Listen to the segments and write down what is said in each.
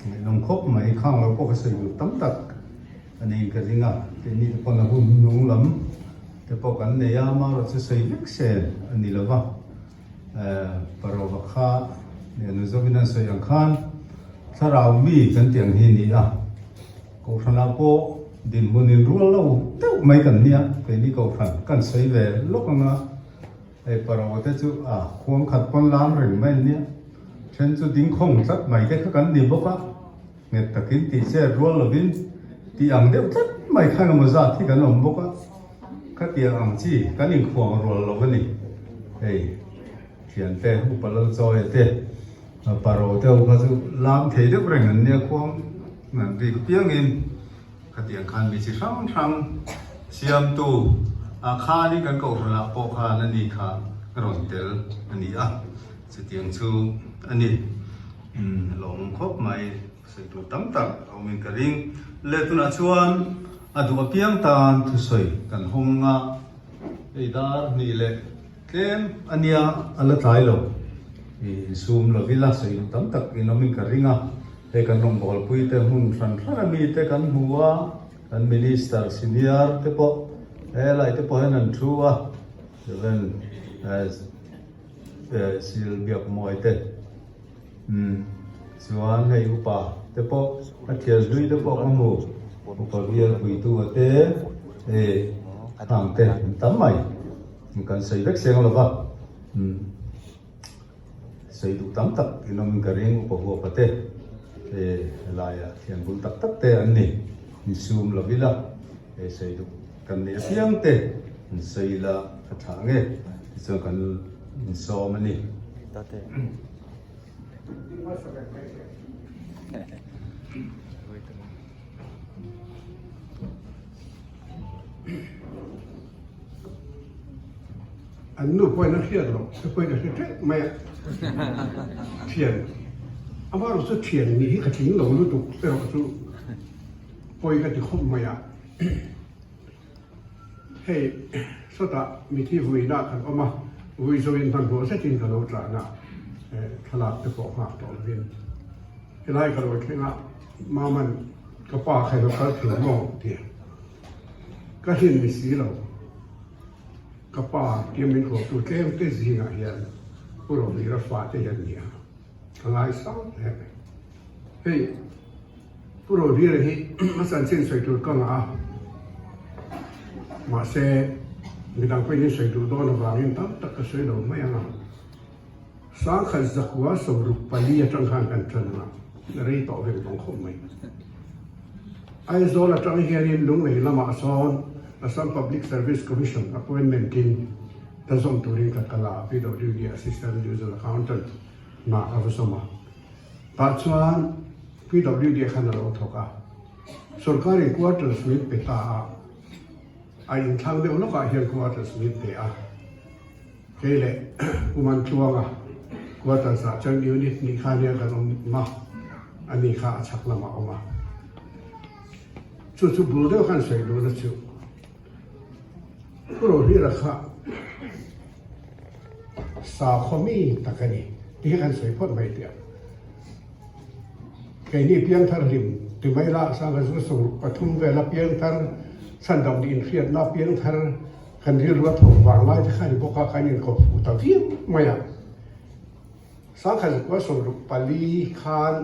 Ngaihnawm khawp mai, khang lo pawh ka sawi duh tam tak a niin ka ring a, keini te pawn a hun hnung lam te pawh kan nei a, amaherawh chu sawi vek sen a ni lo va, Parova kha nu zawkin an sawi ang khan thlarau mi kan tih ang hi a ni a, Kohhranah pawh dinhmun inrual lo deuh mai kan nia, keini Kohhran kan sawi ve lawk ang a. Hei parau te chu a khuang khat pawn lam reng mai ania, then chu ding khawng tlat mai te kha kan ni bawk a, nghet takin tih chet rual lovin tih ang deuh tlat mai kha engemaw zat hi kan awm bawk a, khatiang ang chi kan inkhuang rual lo a ni. Hei thiante upa Lalchawia te parau te ho kha chu lam thei deuh reng an nia khuang an rik apiangin. Khatiang khan mi chi hrang hrang siamtu ah khanin kan kohhranah pawh khan a ni kha rawn tel a ni a, chutiang chu a ni. Umm lawmawm khawp mai, sawi tur tam tak a awmin ka ring. Le tunah chuan a duh apiang tan thusawi kan hawng a, hei dar hnih leh tlem a nia a la tlai lo. Insum lovila sawi duh tam tak in awmin ka ring a. Hei kan rawngbawlpui te hmun hran hran a mi te kan hmu a, kan minister senior te pawh helai te pawh hian an thu a, Rev. Sil Biakmawi te umm chuan hei upa te pawh a thian hlui te pawh ka hmu, upa bialpuitu a te hei hang te an tam mai kan sawi vek seng lo va umm. Sawi duh tam tak in awm in ka ring upa huapa te he helaiah thian bul tak tak te an ni insum lo ila he sawi duh kan neih apiang te an sawi ila ka thlah nge tichuan kan insawm a ni. An nu pawhin a hriat loh te pawhin a hre teuh mai a, thian amaherawh chu thian nih hi ka tling lo lutuk erawh chu pawi ka ti khawp mai a, hei sawtah mithi vuina kan awm a, vui zoin hmanhmawh zetin ka lo tlan a, thlalak te pawh nghak tawh lovin helai ka lo thleng a, Maman ka pa kha i lo kal thei maw ti a, ka hlin ni si lo. Ka pa tia min kawhtu tlem te zingah hian Pu Rovira fate hi an ni a, ka ngaisang hle mai. Hei Pu Rovira hi a chanchin sawi tur ka ngah a, mahse midang pawhin in sawi duh dawn avangin tam tak ka sawi lo mai ang a. Sangkhat zakua 64 atang khan kan tan ang a, rei tawh vek vang khawp mai. Aizawl atang hianin Lunglei lamah sawn Assam Public Service Commission appointment in ta zawm turin ka kal a, PWD Assistant Divisional Accountant hna ka va zawm a. Tah chuan PWD khan a lo thawk a, sorkarin quarters min pe ta a, a inthlang deuh lawkah hian quarters min pe a. Kei leh Pu Mantluanga quarters ah chuan unit hnih kha nia kan awm a, a ni kha a chhak lamah a awm a. Chu chu bul deuh khan sawi duhna chu Pu Rohlira kha sakhaw mi tak a ni tih hi kan sawi phawt mai teh ang. Keini piangthar hlim ti mai lah Sangha 3 vela piangthar chhandam nih inhriatna piangthar Kan rilru a thawk vang lai te kha a ni bawk a, kan inkawp fuh ta viau mai a. 1964 khan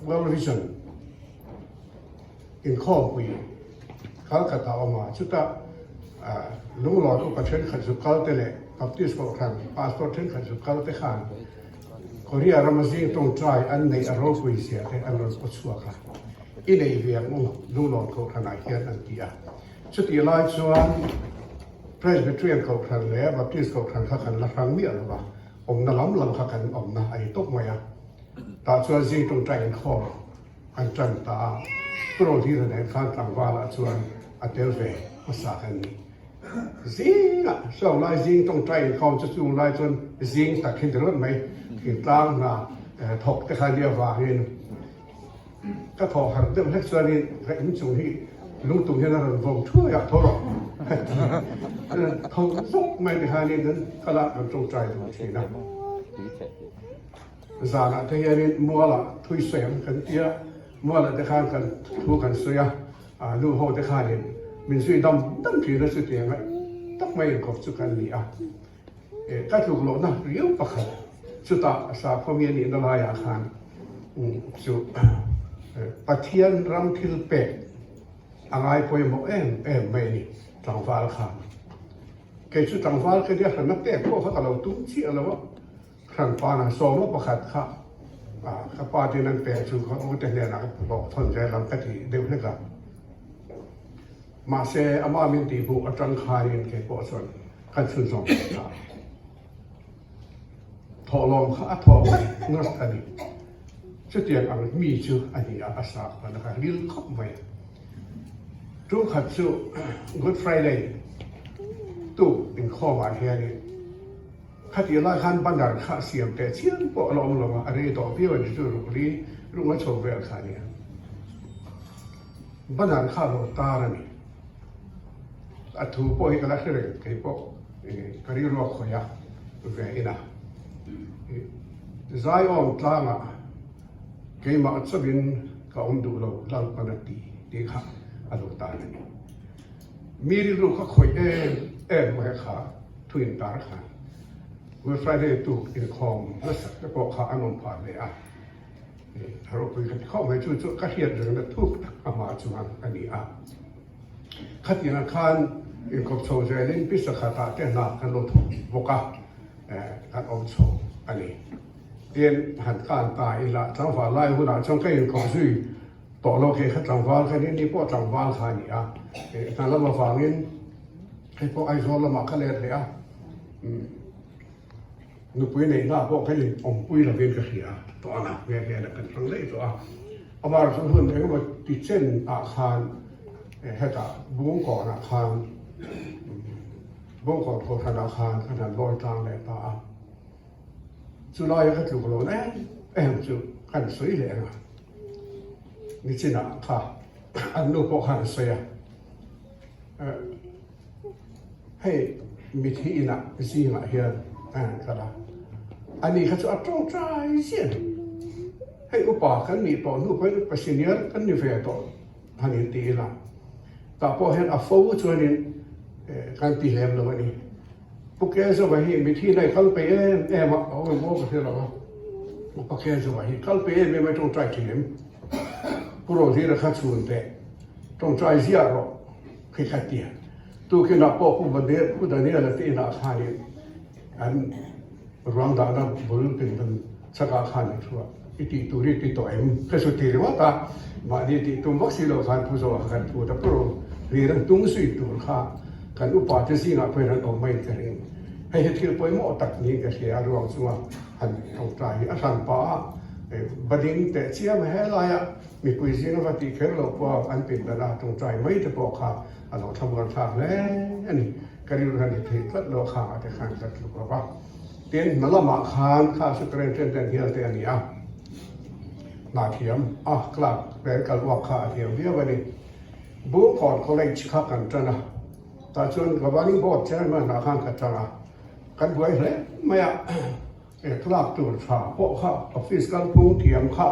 World Vision inkhawmpui Calcutta a awm a, chutah Lunglawn upa thenkhat zu kal te leh Baptist kohhran pastor thenkhat zu kal te khan Korea rama zing tawngtai an neih a ropui zia te an rawn paw chhuak a, i nei ve ang u Lunglawn kohhranah hian an ti a. Chutih lai chuan Presbyterian Kohhran leh Baptist Kohhran kha kan la hrang miah lo va, awmna lam lam kha kan awmna a ni tawp mai a. Tah chuan zing tawngtai inkhawm an tan ta a, Pu Rohira nen khan tlangvalah chuan a tel ve hmasa kan ni. Zingah sawng lai zing tawngtai inkhawm chu chung lai chuan zing tak hi ni rawt mai, thingtlang hna thawk te kha nia vangin, Ka thawh harh deuh hlek chuanin ka inchung hi lungtum hian a rawn vawm thuai a, tho rawh ka ti. Tho zawk mai ti khanin kan kal a, kan tawngtai duh thin a. Zanah te hianin mualah thui sawi ang kan ti a, mualah te khan kan thu kan sawi a, nu ho te khanin min zui dam dam thin a chutiang a tak mai inkawp chu kan ni a. Ka tluk lohna riau pakhat chutah sakhaw mi a nihna laiah khan chu Pathian ram thil pek a ngai pawimawh em em mai a ni tlangval khan. Kei chu tlangval ka nia hranna pek pawh kha ka lo tum chiah lo a, hranpa na sawma pakhat kha ka pa ten an pek chu ka ute hnenah ka hlawh thawn zel ang ka ti deuh hlek a. Mahse ama min tih hmuh atang khanin kei pawh chuan kan chhunzawm ve ta. Thawhlawm kha a thaw ngat ngat a ni. Chutiang ang mi chu a ni a, a sa khan a ka ril khawp mai. Ṭukhat chu Good Friday tuk inkhawmah hianin khatih lai khan banner kha siam teh chiam pawh a la awm lo a, a rei tawh viau a ni chu ruk li runga chho vel kha a nia. Banner kha a lo tar a ni. A thu pawh hi ka la hre reng kei pawh ka rilru a khawih a ve ina Zion tlangah keimah chauhin ka awm duh lo Lalpan a ti tih kha a lo tar a ni. Mi rilru kha khawih em em mai kha thu in tar khan Good Friday tuk inkhawm hmasak te pawh kha an awm phah hle a. A ropui ka ti khawp mai chu chu ka hriat rengna thuk tak a hma chuan a ni a. Khatiangah khan inkawp chho zelin pisa khatah te hna kan lo thawk bawk a, kan awm chho a ni. Tin, han kan ta ila tlangval lai hunah chuan ka inkawp zui tawh lo kei kha tlangval kha ni, ni pawh tlangval kha a ni a. Hna lam avangin hei pawh Aizawl lamah ka let leh a. Nupui neihna pawh kan in awmpui lovin ka hria tawh a, nghe nghe na kan hrang daih tawh a. Amah chu hun engemaw ti chen ah khan hetah Bungkawn ah khan Bungkawn Kohhran ah khan kan han lawi tlang leh ta a. Chulaia ka tluk lo em em chu kan sawi leh ang a, nichinah kha an nu pawh khan a sawi a. Hei mithi inah zingah hian a han kal a, ani kha chu a tawngtai ziah a ni. Hei upa kan nih tawh hnu pawhin upa senior kan ni ve tawh han inti ila, tah pawh hian a fo chuanin kan ti lem lo a ni. Pu Kezova hi mithi in a i kal peih em em a, a awm em aw ka hre lo a, Upa Kezova hi kal peih em em a i tawngtai thin em? Pu Rohlira kha chhun teh tawngtai ziah rawh. Khi kha tia tukinah pawh Pu Daniel Pu Daniela te inah khanin an ruang dahna bul pindan chakah khan an thu a, i tih tur hi ti tawh em? Ka su ti ringawt a, mahni tih tum vak si lo khan Pu Zoa kha kan phut a, Pu Ro hlir an tung zui tur kha kan upa te zingah pawhin an awm maiin ka ring. Hei hi thil pawimawh tak niin ka hria a, ruang chunga han tawngtai hi a hran pah a, bading teh chiam helaia Mipui zinga va tih kher loh pawh an pindan a tawngtai mai te pawh kha a lo thlamuan thlak hle a ni. Ka rilru hian i thei tlat lo khangah te khan ka tluk lo va. Tin, hna lamah khan kha superintendent hial te a ni a, hna thiam a clerk clerical work kha a thiam viau a ni. Bungkawn College kha kan tan a, tah chuan Governing Board Chairman ah khan ka tang a, kan buai hle mai a. Clerk tur tha pawh kha office kalphung thiam kha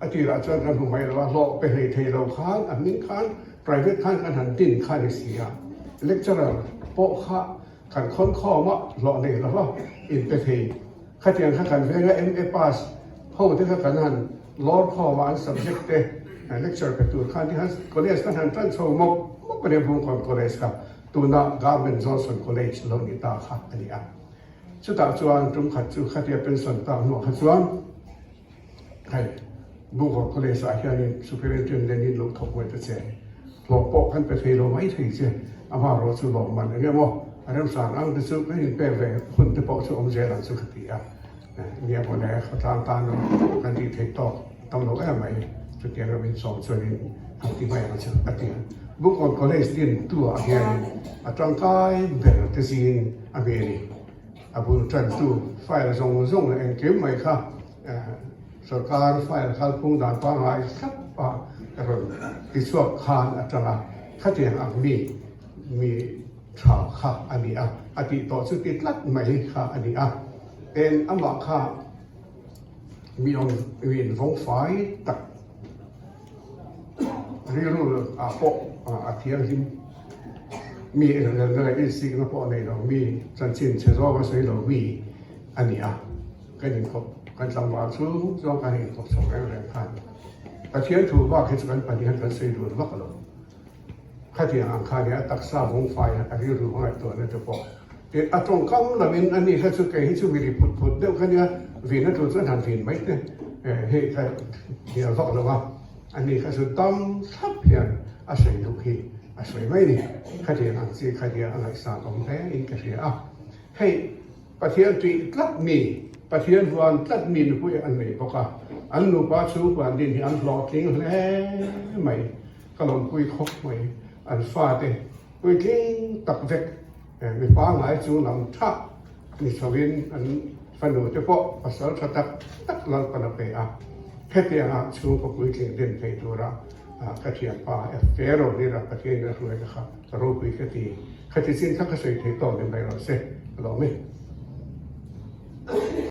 a tirah chuan kan hmu mai lo a, hlawh pe hlei thei lo khan a hming khan private khan kan han din kha a ni si a, lecturer pawh kha kan khawn khawm a, hlawh nei lo va in pe thei khatiang kha kan venga MA pass ho te kha kan han lawr khawm a, an subject te lecture pe tur khan tikhan college kan han tan chho mawp mawp a nia Bungkawn college kha tuna Government Johnson College lo ni ta kha a ni a. Chutah chuan tum khat chu khatia pension tak hnuah kha chuan hei Bungkawn College ah hianin Superintendent in lo thawk mai ta che, hlawh pawh kan pe thei lo mai thei che, amaherawh chu lawmman eng emaw a remsan ang te chu kan inpek ve hun te pawh chu awm zel ang chu ka ti a, nia maw le khawtlang tan kan tih theih tawk tam lo em mai chutiang ram insawm chuanin han ti mai ang chu a ti a. Bungkawn College din tu ah hianin a tangkai ber te zing a mi a ni. A bul tantu file zawng zawng leh engkim mai kha sorkar file kalphung dan pangngai thlap a rawn ti chhuak khan atanga khatiang ang mi mi tha kha a ni a, a tih tawh chu ti tlat mai kha a ni a. Tin, amah kha. Mi awm mi invawng fai tak rilru ah pawh a thianghlim. Mi inrelna leh insikna pawh nei lo mi, chanchin chhe zawng a sawi lo mi a ni a. Kan inkawp, kan tlangval chhung chuan kan inkawp chho reng reng khan Pathian thu bak hi chu kan pahnih kan sawi dun vak lo. Khatiang ang khan hi a taksa vawng fai a rilru a ngaihtuahna te pawh tin a tawngkam lamin a ni kha chu kei hi chu mi ri phut phut deuh kha nia vin a tul chuan han vin mai te hei kha hnial vak lo a, a ni kha chu dam thlap hian a sawi duh hi a sawi mai ni. Khatiang ang chi kha nia a ngaihsan awm hle in ka hria a, hei Pathian tih tlat mi, Pathian huan tlat mi nupui an nei bawk a, an nupa chhungkua an din hi an hlawhtling hle mai. Ka lawmpui khawp mai, an fate puitling tak vek mi pangngai chu lam tha ni chhoin an fanu te pawh pasal tha tak tak Lalpan a pe a, hetianga chhungkaw puitling din thei tura ka thianpa FK Rohlira Pathianin a hruai ka kha ka ropui ka ti. Khati chin kha ka sawi thei tawk ni mai rawh se, ka lawm e.